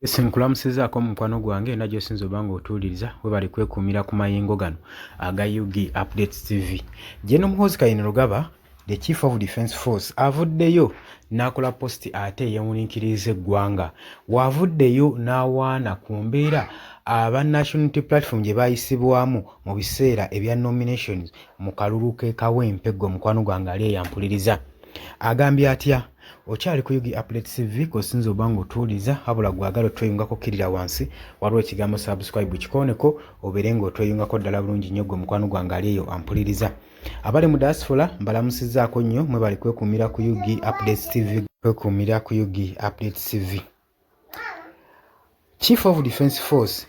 Yes, nkulamusizaako mukwano gwange ena gy'osinza oba ng'otuwuliriza. Webale kwekuumira ku mayengo gano aga UG Updates TV. General Muhoozi Kainerugaba, the Chief of Defence Force, avuddeyo n'akola posti ate eyewuninkiriza eggwanga. W'avuddeyo n'awaana ku mbeera aba National Unity Platform gye baayisibwamu mu biseera ebya nominations mu kalulu k'e Kawempe. Ggwe mukwano gwange ali eyampuliriza, agambye atya? Okyali ku UG Updates TV kosinza oba ng'otuwuliriza, wabula gwagala otweyungako kkirira wansi waliwo ekigambo subscribe, kikooneko obeere ng'otweyungako ddala bulungi nnyo. Ggwe mukwano gwange ali eyo ampuliriza, abali mu diaspora mbalamusizzaako nnyo, mwebali kwekuumira ku UG Updates TV, kwekuumira ku UG Updates TV. Chief of Defence Force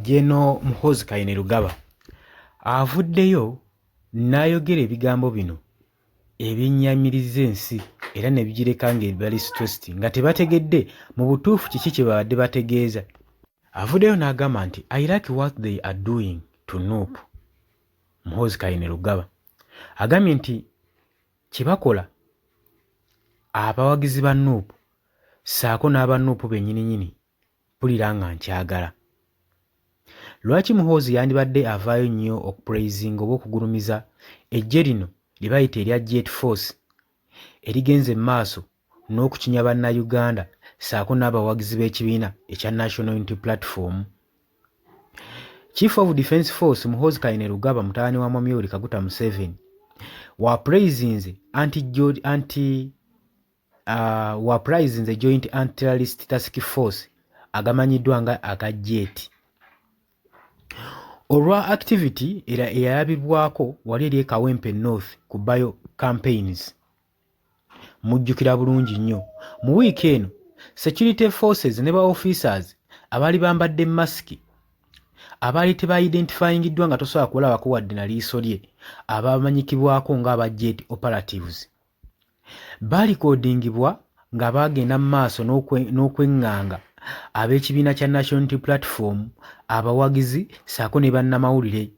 General Muhoozi Kainerugaba avuddeyo n'ayogera ebigambo bino ebyennyamiriza ensi era ne bigireka ng'ebali stressed, nga tebategedde mu butuufu kiki kye babadde bategeeza. Avuddeyo n'agamba nti, "I like what they are doing to NUP." Muhoozi Kainerugaba agambye nti kye bakola abawagizi ba NUP ssaako n'aba NUP bennyininyini mpulira nga nkyagala. Lwaki Muhoozi yandibadde avaayo nnyo okupraisinga oba okugulumiza eggye lino lye bayita erya Jet Force erigenze mu maaso n'okukinya Bannayuganda ssaako n'abawagizi b'ekibiina ekya National Unity Platform? Chief of Defence Force Muhoozi Kainerugaba, mutabani wa Mwami Yoweri Kaguta Museveni, wa praisinze anti, anti wa praisinze Joint Anti-Terrorist Task Force agamanyiddwa nga aga JET olwa activity era eyalabibwako wali eri e Kawempe North ku bio campaigns. Mujjukira bulungi nnyo mu wiiki eno security forces ne ba officers abaali bambadde masiki abaali tebaidentifyingiddwa nga tosobola kulabako wadde na liiso lye, abamanyikibwako ng'aba Jet operatives, baalikodingibwa nga bagenda mu maaso n'okweŋŋanga ab'ekibiina kya National Unity Platform, abawagizi ssaako ne bannamawulire.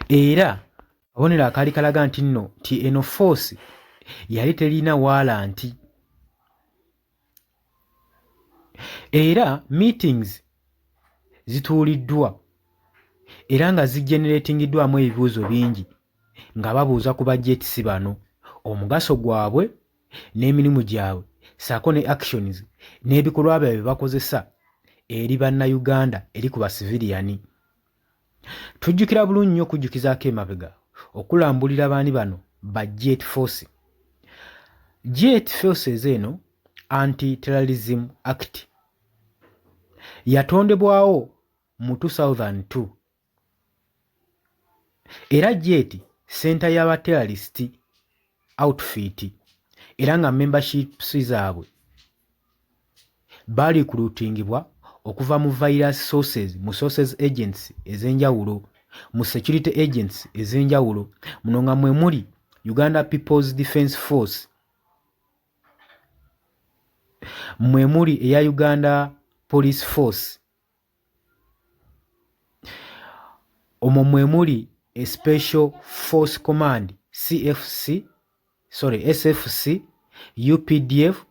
Era kabonero akaali kalaga nti nno nti eno force yali terina waalanti. Era meetings zituuliddwa era nga zigeneratingiddwamu ebibuuzo bingi nga babuuza ku bajjetisi bano, omugaso gwabwe n'emirimu gyabwe ssaako ne actions n'ebikolwa byabwe bye bakozesa eri Bannayuganda, eri ku basiviriyani. Tujjukira bulungi nnyo okujjukizaako emabega okulambulira baani bano ba Jet Force. Jet Forces eno Anti Terrorism Act yatondebwawo mu 2002 era Jet center y'aba terrorist outfit, era nga memberships zaabwe barecruitingibwa okuva mu various sources, mu sources agents ez'enjawulo, mu security agents ez'enjawulo. Muno nga mwe muli Uganda People's Defence Force, mwe muli eya Uganda Police Force, omwo mwe muli a Special Force Command CFC, sorry, SFC, UPDF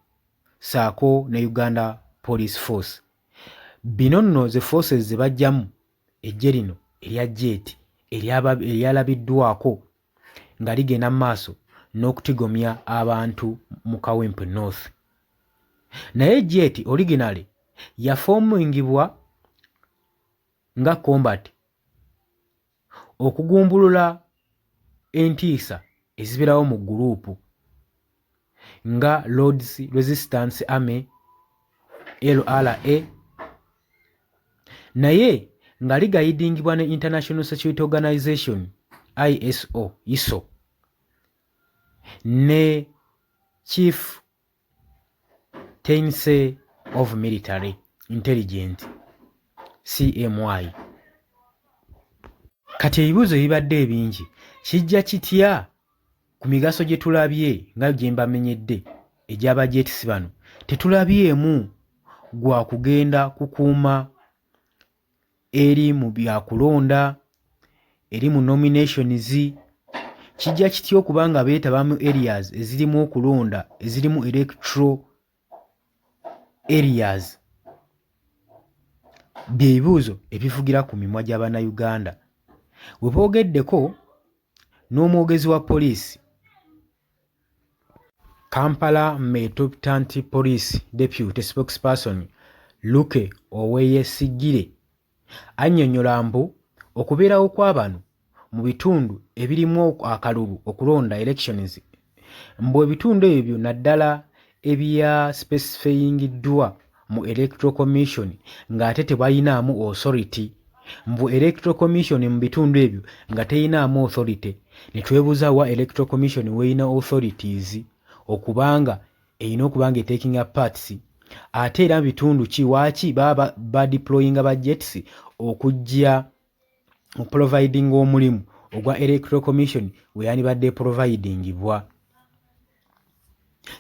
saako ne Uganda Police Force. Bino nno ze forces ze bajjamu eggye lino erya jet eryalabiddwako nga ligenda mu maaso n'okutigomya abantu mu Kawempe North. Naye jet originally yafoomingibwa nga combat okugumbulula entiisa ezibeerawo mu guruupu nga Lord's Resistance Army, LRA, naye nga ligayidingibwa ne International Security Organization, ISO, ISO ne Chief Tense of Military Intelligence, CMI. Kati ebibuuzo ebibadde ebingi, kijja kitya ku migaso gye tulabye nga gye mbamenyedde egy'abajetisi bano, tetulabyemu gwa kugenda kukuuma eri mu byakulonda, eri mu nominations? Kijja kitya okuba nga beetaba mu areas ezirimu okulonda, ezirimu electoral areas? Bye bibuuzo ebivugira ku mimwa gya Bannayuganda. We boogeddeko n'omwogezi wa poliisi Kampala Metropolitan Police Deputy Spokesperson Luke Owoyesigyire annyonnyola mbu okubeerawo kwa bano mu bitundu ebirimu akalulu okulonda elections mbu ebitundu ebyo naddala ebya specifyingiddwa mu Electoral Commission ng'ate tebayinaamu authority mbu Electoral Commission mu bitundu ebyo nga teyinaamu authority ne twebuuza wa Electoral Commission weeyina authorities okubanga erina okuba nga etakinga parts ate era mu bitundu ki waaki baba badeployinga ba jets okujja providing omulimu ogwa Electoral Commission we yandibadde providingibwa.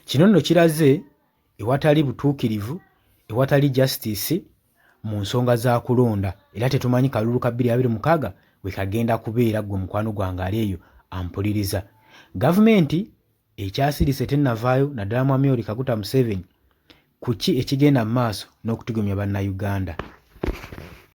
Kino nno kiraze ewatali butuukirivu, ewatali justice mu nsonga za kulonda era tetumanyi kalulu ka 2026 we kagenda kubeera ggwe mukwano gwange ali eyo ampuliriza. Gavumenti ekyasirise tennavaayo naddala Mwami Yoweri Kaguta Museveni ku ki ekigenda mu maaso n'okutigomya Bannayuganda.